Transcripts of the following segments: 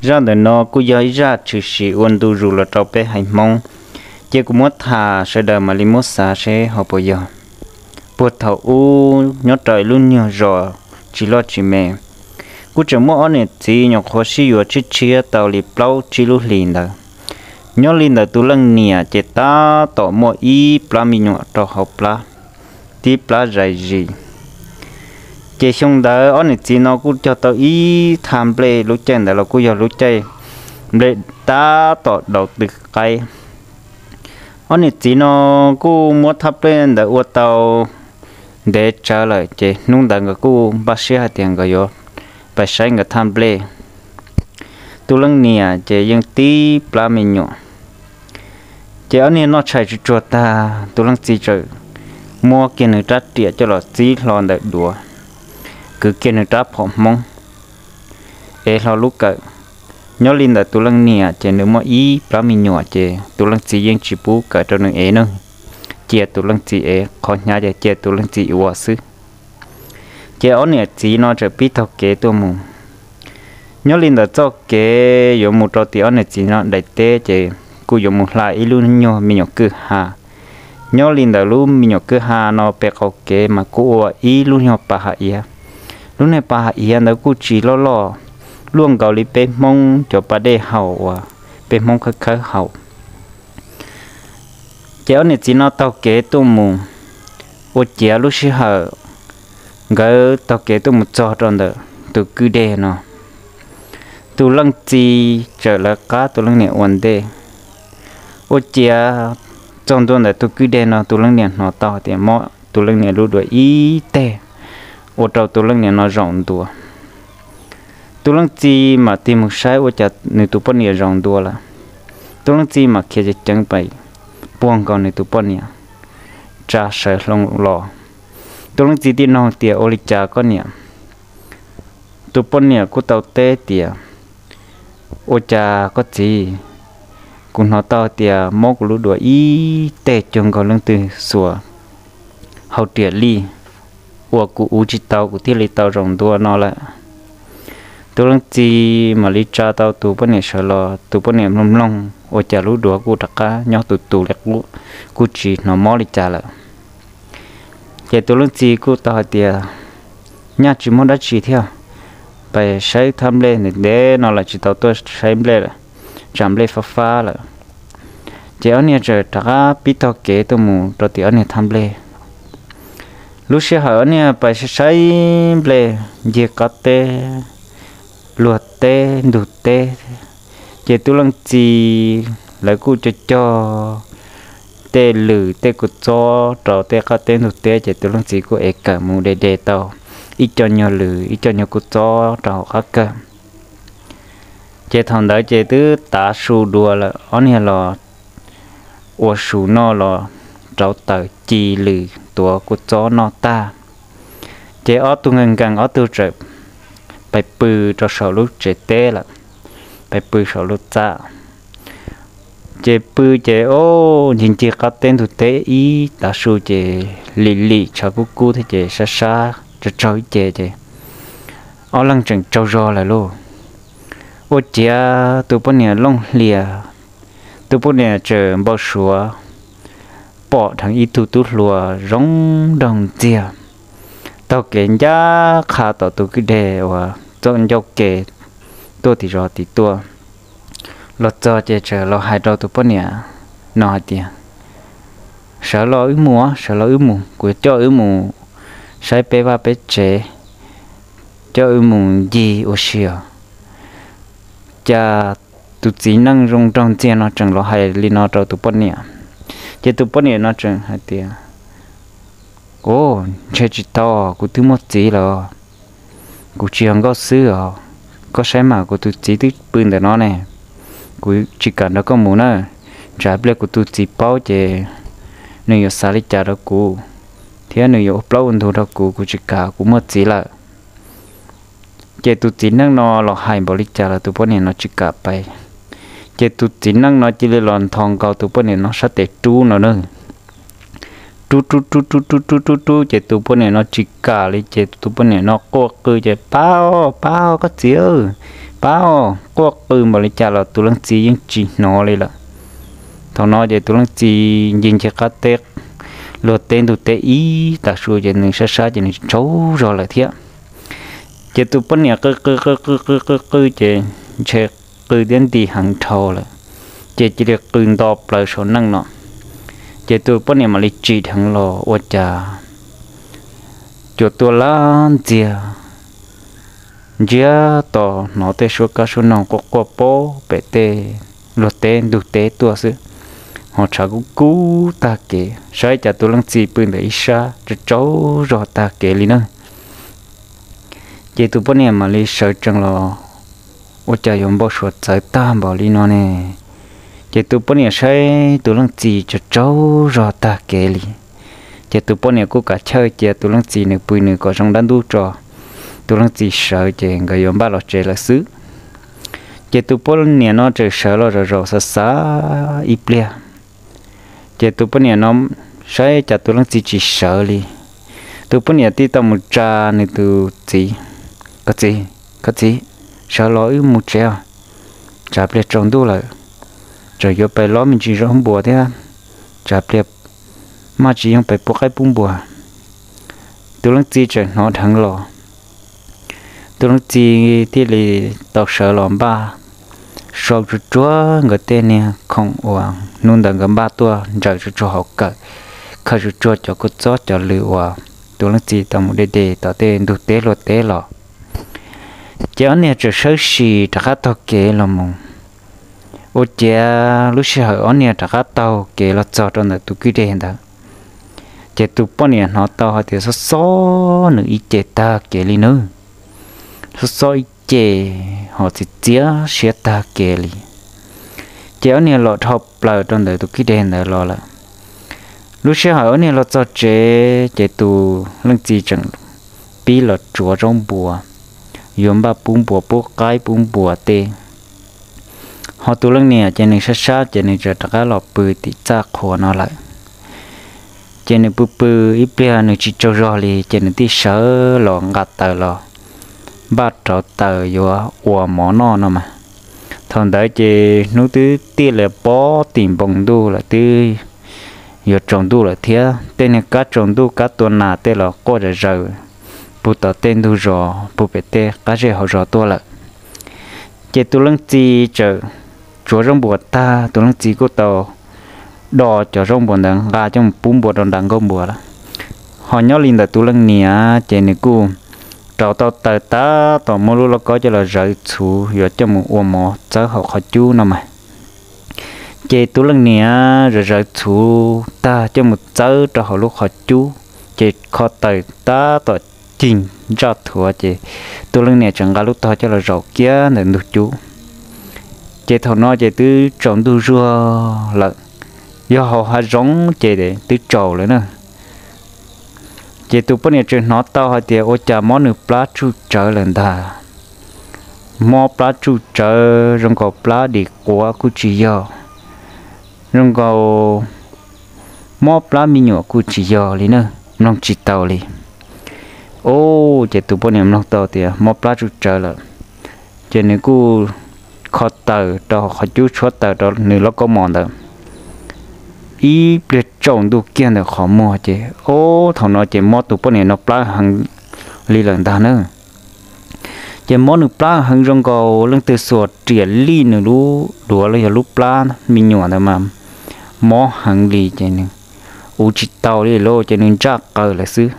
Zaj ntawm no kuj yog ib zaj tshwm sim ua ntu zus los rau peb haiv Hmoob, ces kuv muab tham sawv daws mam li muab xav seb ho puas yog. Puag thaum ub nyob rau ib lub nyuag zos tsis loj tsis me, kuj tseem muaj ob niam txiv nyuam qhuav sib yuav tshiab tshiab tau li plaub tsib lub hlis ntawd. Nyob li ntawd tus leej niam ces tab tom muaj ib plab me nyuam rau hauv plab, tib plab zais zis. Ces xyoo ntawd ob niam txiv no kuj cog tau ib thaj nplej, lub caij ntawd los kuj yog lub caij nplej tab tom daus tw qaib. Ob niam txiv no kuj muab thaj nplej ntawd ua tau ntev tsawv lawm, ces hnub ntawd nkawd kuj npaj siab hais tias nkawd yuav pais saib nkawd thaj nplej. Tus leej niam ces yeej tib plab me nyuam. Ces ob niag noj tshais tsuag tsuag tag, tus leej txiv txawm muab kiag nws rab riam coj los txib hlo ntawm duav, kwv kiag nws rab phom Hmoob, ev hlo lub kawm. Nyob li ntawd tus leej niam ces nws muaj ib plab me nyuam, ces tus leej txiv yeej tsis pub kawm rau nws ev ne, cia tus leej txiv ev, qhov hnyav ces cia tus leej txiv ua xwb. Ces ob niam txiv no txawm pib taug kev tuaj mus. Nyob li ntawd txoj kev yuav mus rau tim ob niam txiv no daim teb ces kuj yuav mus hla ib lub nyuag me nyuam kwj ha. Nyob li ntawd lub me nyuam kwj ha no pem qaum kev mas kuj ua ib lub nyuag pas hav iav. Lub niag pas hav iav ntawd kuj tsis loj loj, luaj nkaus li peb Hmoob cov pas dej haus uas peb Hmoob khawb khawb haus. Ces ob niam txiv no taug kev tuaj mus, ua ciav lub sij hawm nkawd taug kev tuaj mus txog rau ntawm tus kwj deg no, tus leej txiv txawm lawv qab tus leej niam ua ntej. Ua ciav txog ntua ntawm tus kwj deg no tus leej niam hnov tau tias mob tus leej niam lub duav ib teg, ua rau tus leej niam no zaum ntua. Tus leej txiv mam tig mus saib ua cas nws tus poj niam zaum ntua lawm. Tus leej txiv mam khiav ceev ceev pais puag nkaus nws tus poj niam, tsa sawv hlo los. Tus leej txiv thiaj nug tias, Ua li cas koj niam? Tus poj niam kuj tau teb tias, Ua cas koj txiv, kuv hnov tau tias mob kuv lub duav ib teg cuag nkaus leej twg xuas hau riam lij, uas kuv uv tsis tau kuv thiaj li tau zaum ntua no lawm. Tus leej txiv mam li tsa tau tus poj niam sawv los, tus poj niam mloog mloog ua cas lub duav kuj rov qab nyob tus tus li qub, kuj tsis hnov mob li cas lawm. Ces tus leej txiv kuj tau hais tias, Nyaj tsis muaj dab tsi thiab, pais saib thaj nplej ntev ntev no lawm tsis tau tuaj saib nplej lawm, tsam nplej fab fab lawm. Ces ob niag txawm rov qab pib taug kev tuaj mus rau tim ob niag thaj nplej. Lub sij hawm ob niag pais saib nplej ncig qab teb, luag teb ntug teb, ces tus leej txiv lawv kuj cog cog tej lws tej kua txob rau tej qab teb ntug teb, ces tus leej txiv kuj ev kawm mus de de tau ib co nyuag lws ib co nyuag kua txob rau hauv qab kawm. Ces thaum ntawd ces twb tav su dua lawm, ob niag los ua su noj los rauv taws ci lws tuav kua txob noj tag, ces ob tug nkees nkees ob tug txawm pais pw rau saum lub tsev teb lawm, pais pw saum lub txaj. Ces pw ces o, ncig ncig qab teb ntug teb ib tav su ces lim lim tshav kub kub thiab ces sab sab tsaug tsaug ib ce ces ob leeg tseem tsaug zog lawm lauj. Ua ciav tus poj niam looj hlias, tus poj niam tseem npau suav pom dheev ib tug tub hluas zoo nraug ntxiag taug kev ncaj qha tom tus kwj deg uas txoj ncauj ke tuaj tim zos tim tuaj. Los txog ces txawm los hais rau tus poj niam no hais tias, Sawv los wb mus, sawv los wb mus, kuv coj wb mus saib peb vaj peb tsev, coj wb mus ncig ua si os. Cas tus txiv neej zoo nraug ntxiag no tseem los hais li no rau tus poj niam. Ces tus poj niam no tseem hais tias, Au, ntshe tsis tau, kuv twb muaj txiv lawm, kuv tsis yog nkauj xwb os. Koj saib mas, kuv tus txiv twb pw ntawm no ne. Kuv tsis kam nrog koj mus na, tsam pliag kuv tus txiv paub ces nws yuav xav li cas rau kuv, thiab nws yuav ua plaub ua ntug rau kuv, kuv tsis kam, kuv muaj txiv lawm. Ces tus txiv neej no los hais npaum li cas los tus poj niam no tsis kam pais. Ces tus txiv neej no cia li los nthos nkaus tus poj niam no sab tes rub no na. Rub rub rub rub rub rub rub rub ces tus poj niam no tsis kam li ces tus poj niam no quaj qw ces, Pab, pab koj txiv, pab, quaj qw npaum li cas los tus leej txiv yeej tsis hnov li lawm. Thaum no ces tus leej txiv ncig ncig qab teb, luag teb ntug teb ib tag su ces nws sab sab ces nws tsaug zog lawm thiab. Ces tus poj niam qw qw qw qw qw qw qw ces ntshe qw thiab nti heev dhau lawm, ces cia li qw nto plaws saum neej no. Ces tus poj niam mam li tsim dheev los ua cas cuam tuaj lab ntxiag, ntsiag to hnov tej suab kab suab noog quaj quaj pem tej luag teb ntug teb tuaj xwb, ho tshav kub kub tag kev, saib cas tus leej txiv pw ntawm ib sab tsaug tsaug zog tag kev li na. Ces tus poj niam mam li sawv tsees los, ua cas yuav npau suav txawv tag npaum li no ne? Ces tus poj niam saib tus leej txiv tsaug tsaug zog tag kev li, ces tus poj niam kuj kav chawj cia tus leej txiv nws pw nws kom zoo dab ntub tso, tus leej txiv sawv ces nkawd yuav npaj los tsev lawm xwb. Ces tus poj niam no tseem sawv los zaum zaum xav xav ib pliag, ces tus poj niam no saib cas tus leej txiv tsis sawv li. Tus poj niam thiaj tau mus tsa nws tus txiv, Koj txiv, koj txiv, sawv los wb mus tsev os, tsam pliag tsaus ntuj lawm, tseem yuav pais lob me ntsis zaub npua thiab, tsam pliag maj tsis yeej pais pub qaib pub npua. Tus leej txiv tseem hnov dheev los, tus leej txiv thiaj li tau sawv los npaj, sau tsuag tsuag nkawd tej niag khoom uas hnub ntawd nkawd npaj tuaj ntsaws tsuag tsuag hauv kawm, khaws tsuag tsuag cov kua txob cov lws uas tus leej txiv tau mus de de tom tej ntug teb luag teb los. Ces ob niag tseem sawv tsees rov qab taug kev los mus. Ua ciav lub sij hawm ob niag rov qab taug kev los txog rau ntawm tus kwj deg ntawd, ces tus poj niam hnov tau hais tias xob xob nws ib ce tag kev li nawb, xob xob ib ce ho txiv txiav siab tag kev li. Ces ob niag los dhau plaws rau ntawm tus kwj deg ntawd los lawm. Lub sij hawm ob niag los txog tsev ces tus leej txiv tseem pib los tsuav zaub npua, yuav npaj pub npua pub qaib pub npua tej. Ho tus leej niam ces nws sab sab ces nws tseem rov qab los pw tim txaj qhua no lawm. Ces nws pw pw ib pliag nws tsis tsaug zog li ces nws thiaj sawv los nqa taws los npaj rauv taws yuav ua mov noj no mas. Thaum ntawd ces hnub twb tiaj li pob tim npoo ntuj lawm, twb yuav tsaus ntuj lawm thiab, tej niag kab tsaus ntuj kab tua nas tej los quaj zom zaws puag tom tej ntug zos puag pem tej qab zej hauv zos tuaj lawm. Ces tus leej txiv tseem tsuav zaub npua tag, tus leej txiv kuj tau do cov zaub npua ntawd nqa coj mus pub npua rau nram nkuaj npua lawm. Ho nyob li ntawm tus leej niam ces nws kuj rauv tau taws tab tom muab lub lauj kaub coj los zawv txhuv yuav coj mus ua mov txawb hauv qhov cub no mas. Ces tus leej niam zawv zawv txhuv tag coj mus txawb rau hauv lub qhov cub, ces kho taws tab tom cig ntsaj thuav ces tus leej niam tseem nqa lub tog coj los zaum kiag ntawm ntug cub. Ces thaum no ces twb tsaus ntuj zuag lawm, yog hauv hav zoov ces twb tsaus lawm na. Ces tus poj niam tseem hnov tau hais tias ua cas mob nws plab tsuj tsawv lawm ntag. Mob plab tsuj tsawv, zoo nkaus plab dim quav kuj tsis yog, zoo nkaus mob plab me nyuam kuj tsis yog li na, mloog tsis tau li. Ub, ces tus poj niam mloog tau tias mob plab tsuj tsawv lawm, ces nws kuj kho taws rau qhov cub, tshuab taws rau nws lauj kaub mom ntawd. Ib pliag tsaus ntuj kiag ntawm qhov muag ces, ub, thaum no ces mob tus poj niam no plab heev li lawm ntag na. Ces mob nws plab heev zoo nkaus leej twg xuas riam lij nws lub duav los yog lub plab me nyuam ntawd mas mob heev li ces nws ua tsis tau li lauj, ces nws ntsaj qaws lawm xwb.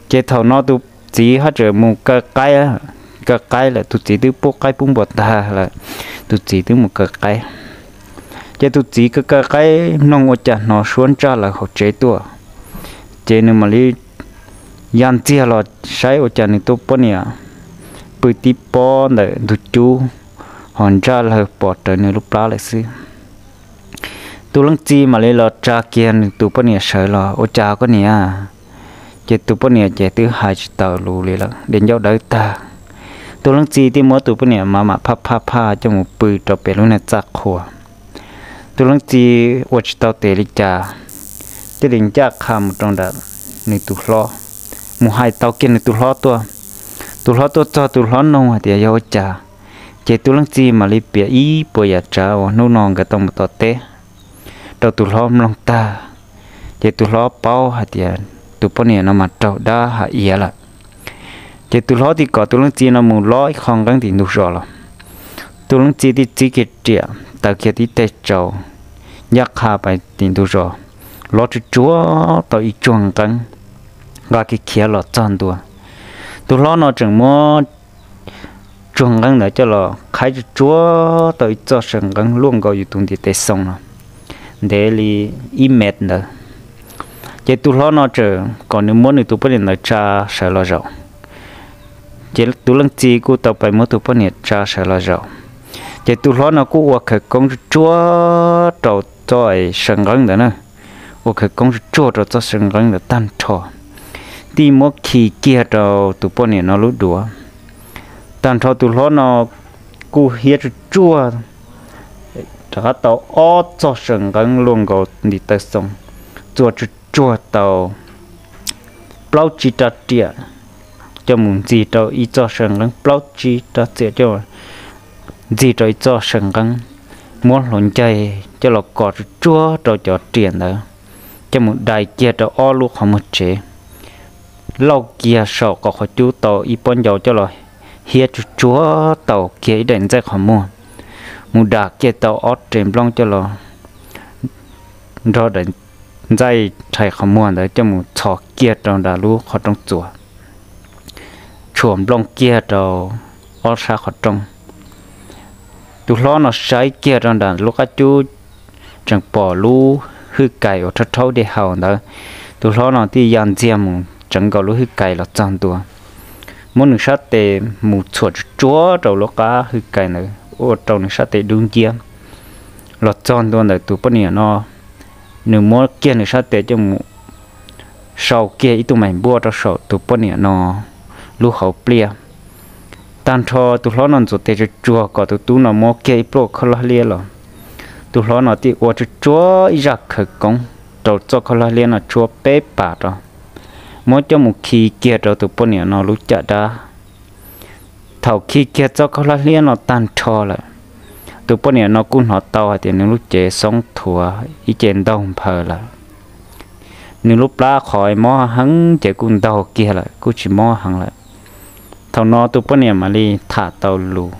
Ces thaum no tus txiv haj tseem mus kaw qaib, kaw qaib lawm, tus txiv twb pub qaib pub npua tag lawm, tus txiv twb mus kaw qaib. Ces tus txiv kaw kaw qaib mloog ua cas hnov suab ntsaj lawv hauv tsev tuaj, ces nws mam li ya ntxiag los saib ua cas nws tus poj niam pw tib pob ntawm ntug cub, ho ntsaj lawg pom rawv nws lub plab lawm xwb. Tus leej txiv mam li los tsa kiag nws tus poj niam sawv los, ua cas koj niam? Ces tus poj niam ces twb hais tsis tau lus li lawm, de ncauj dawb tag. Tus leej txiv thiaj muab tus poj niam mam mam phaj phaj phaj coj mus pw rau pem lub niag txaj qhua. Tus leej txiv ua tsis tau tes li cas, thiaj li ncaj qha mus rau nram nws tus hlob, mus hais tau kiag nws tus hlob tuaj. Tus hlob tuaj txog tus hlob nug hais tias yog ua cas Ces tus leej txiv mam li piav ib puas yam tsav uas hnub no nkawd tau mus tom teb rau tus hlob mloog tag. Ces tus hlob paub hais tias tus poj niam no mas raug dab hav iav lawm. Ces tus hlob thiaj kom tus leej txiv no mus lob ib qho nqeeb tim ntug zos los. Tus leej txiv thiaj txib kiag riam, taws kiag tib teg tsaus, ncaj qha pais tim ntug zos, lob tsuj tsuag tau ib tsuag nqeeb, nqa kiag khiav los txog ntua. Tus hlob no tseem muab tsuag nqeeb ntawd coj los qhaib tsuj tsuag tau ib txoj saw nqeeb luaj nkaus yus tus ntiv tes xoo no, ntev li ib mev ntawd. Ces tus hlob no tseem kom nws muab nws tus poj niam ntawd tsa sawv los zaum. Ces tus leej txiv kuj tau pais muab tus poj niam tsa sawv los zaum. Ces tus hlob no kuj ua khawv koob tsuj tsuag rau txoj saw nqeeb ntawd na, ua khawv koob tsuj tsuag rau txoj saw nqeeb ntawd tag nrho, thiaj muab khi kiag rau tus poj niam no lub duav. Tag nrho tus hlob no kuj hiab tsuj tsuag rov qab tau ob txoj saw nqeeb luaj nkaus ntiv taw xoo, txua tsuj tsuag tau plaub tsib rab riam coj mus ntxig rau ib txoj saw nqeeb, plaub tsib rab riam coj ntxig rau ib txoj saw nqeeb, muab hluav ncaig coj los kos tsuj tsuag rau cov riam ntawd, coj mus dai kiag rau ob lub qhov muag tsev, lauj kiag saum qhov qhov cub tau ib pob ncau coj los hiab tsuj tsuag tau kiag ib daim ntxaij qhov muag, mus dam kiag tau ob rev nplooj coj los nrog daim ntxaij rhais qhov muag ntawd coj mus txhos kiag rau nram lub qhov rooj txuas, tshuam nplooj kiag rau ob sab qhov rooj. Tus hlob no saib kiag rau nram lub qab cub, tseem pom lub hwj kais uas rhaub rhaub dej haus ntawd. Tus hlob no thiaj ya ntxiag mus tseev nkaus lub hwj kais los txog ntua, muab nws sab tes mus txhuam tsuj tsuag rau lub qab hwj kais ntawd ua rau nws sab tes dub nciab. Los txog ntua ntawm tus poj niam no, nws muab kiag nws sab tes coj mus sau kiag ib tug maim npuaj rau saum tus poj niam no lub hauv pliaj. Tag nrho tus hlob no ntxuav tes tsuj tsuag kom tus tub no muab kiag ib pluaj khaub hlab liab los. Tus hlob no thiaj ua tsuj tsuag ib zaj khawv koob rau txoj khaub hlab liab no tshuab peb pas rau, muab coj mus khi kiag rau tus poj niam no lub caj dab. Thaum khi kiag txoj khaub hlab liab no tag nrho lawm, tus poj niam no kuj hnov tau hais tias nws lub cev xoob thuav ib ce ntaug nphaws lawm. Nws lub plab qhov mob heev ces kuj ntaug kiag lawm, kuj tsis mob heev lawm. Thaum no tus poj niam mam li tham tau lus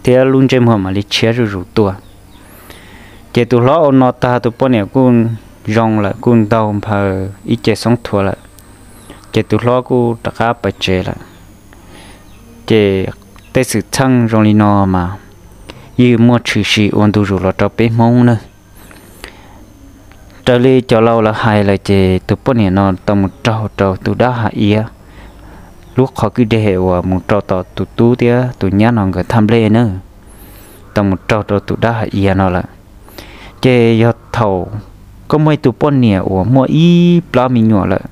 thiab lub ntsej muag mam li tshiab zuj zus tuaj. Ces tus hlob ua no tag tus poj niam kuj zoo lawm, kuj ntaug nphaws ib ce xoob thuav lawm. Ces tus hlob kuj rov qab pais tsev lawm. Ces tej xwm txheej zoo li no mas yeej muaj tshwm sim ua ntu zus los rau peb Hmoob nawb. Raws li cov laus lawv hais lawm ces tus poj niam no tau mus raug rau tus dab hav iav lub qhov kwj deg uas mus rau tom tus tub thiab tus nyab no nkawd thaj nplej nawb. Tau mus raug rau tus dab hav iav no lawm. Ces yog thaum koj muaj ib tug poj niam uas muaj ib plab me nyuam lawm,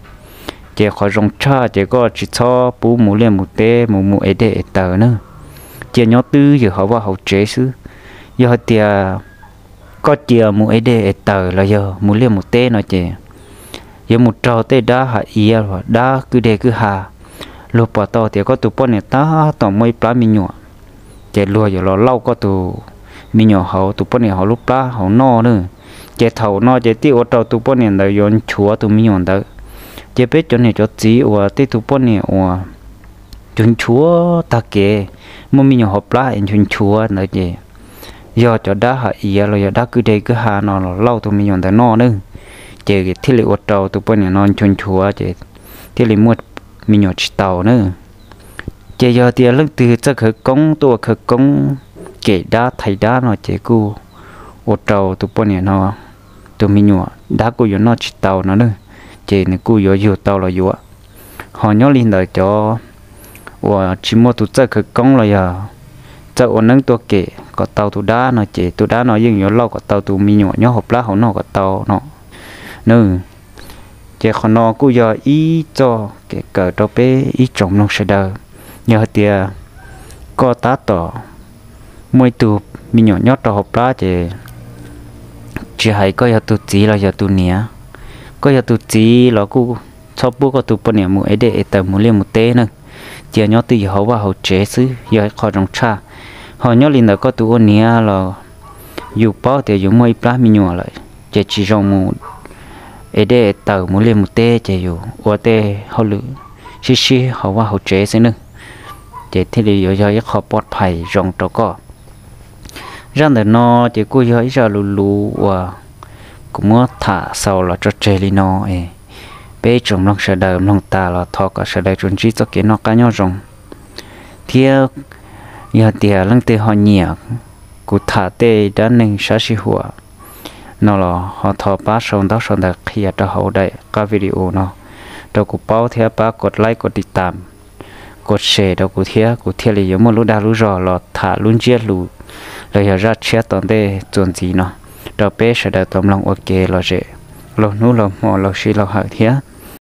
ces qhov zoo tshaj ces koj tsis txhob pub mus liaj mus teb mus mus ev dej ev taws nawb. Cia nyob twj ywm hauv vaj hauv tsev xwb. Yog hais tias koj cia mus ev dej ev taws los yog mus liaj mus teb no ces yuav mus raug tej dab hav iav los dab kwj deg kwj ha. Luag pom tau tias koj tus poj niam tab tom muaj ib plab me nyuam, ces luag yuav los lauj koj tus me nyuam hauv tus poj niam hauv lub plab hauv noj nawb. Ces thaum no ces thiaj ua rau tus poj niam ntawd yuav nchuav tus me nyuam ntawd. Ces peb cov niam cov txiv uas tej tus poj niam uas nchuav nchuav tag kev, muaj me nyuam hauv plab es nchuav nchuav ntawd ces yog cov dab hav iav los yog dab kwj deg kwj ha no los lauj tus me nyuam ntawd noj nawb. Ces thiaj li ua rau tus poj niam no nchuav nchuav ces thiaj li muaj me nyuam tsis tau nawb. Ces yog tias leej twg txawj khawv koob tuaj ua khawv koob kem dab thaiv dab no ces kuj ua rau tus poj niam no, tus me nyuam dab kuj yuav noj tsis tau no nawb. Ces nws kuj yuav yug tau los yuav. Ho nyob li ntawd cov uas tsis muaj tus txawj khawv koob los yog txawj ua neeb tuaj kem kom tau tus dab no ces tus dab no yeej yuav lauj kom tau tus me nyuam nyob hauv plab hauv noj kom tau no nawb. Ces qhov no kuj yog ib txoj kev kawm rau peb ib tsoom mloog sawv daws. Yog hais tias koj tab tom muaj ib tug me nyuam nyob rau hauv plab ces tsis hais koj yog tus txiv los yog tus niam, koj yog tus txiv los kuj txhob pub koj tus poj niam mus ev dej ev taws mus liaj mus teb nawb. Cia nyob twj ywm hauv vaj hauv tsev xwb yog ib qho zoo tshaj. Ho nyob li ntawm koj tus ua niam los yus paub tias yus muaj ib plab me nyuam lawm ces tsis zoo mus ev dej taws mus liaj mus teb, ces yus ua tej hauj lwm sib sib hauv vaj hauv tsev xwb nawb, ces thiaj li yuav yog ib qho pov phais zoo rau koj. Zaj ntawm no ces kuj yog ib zaj luv luv uas kuv muab tham xaus los tso tseg li no es peb ib tsoom mloog sawv daws mloog tas los thov kom sawv daws tsuas ntsib txoj kev noj qab nyob zoo. Thiab yog tias leej twg ho nyiam kuv tham tej dab neeg sab sij huam no los ho thov pab sau ntaub sau ntawv qhia rau hauv daim qab video no rau kuv paub thiab pab kos like kos tiv tam kos share rau kuv thiab kuv thiaj li yuav muaj lub dag lub zog los tham lub ntsiab lus los yog zaj tshiab tom ntej txuas ntxiv no rau peb sawv daws tau mloog ua ke los zem laug hnub laug hmo laug sij laug hawm thiab.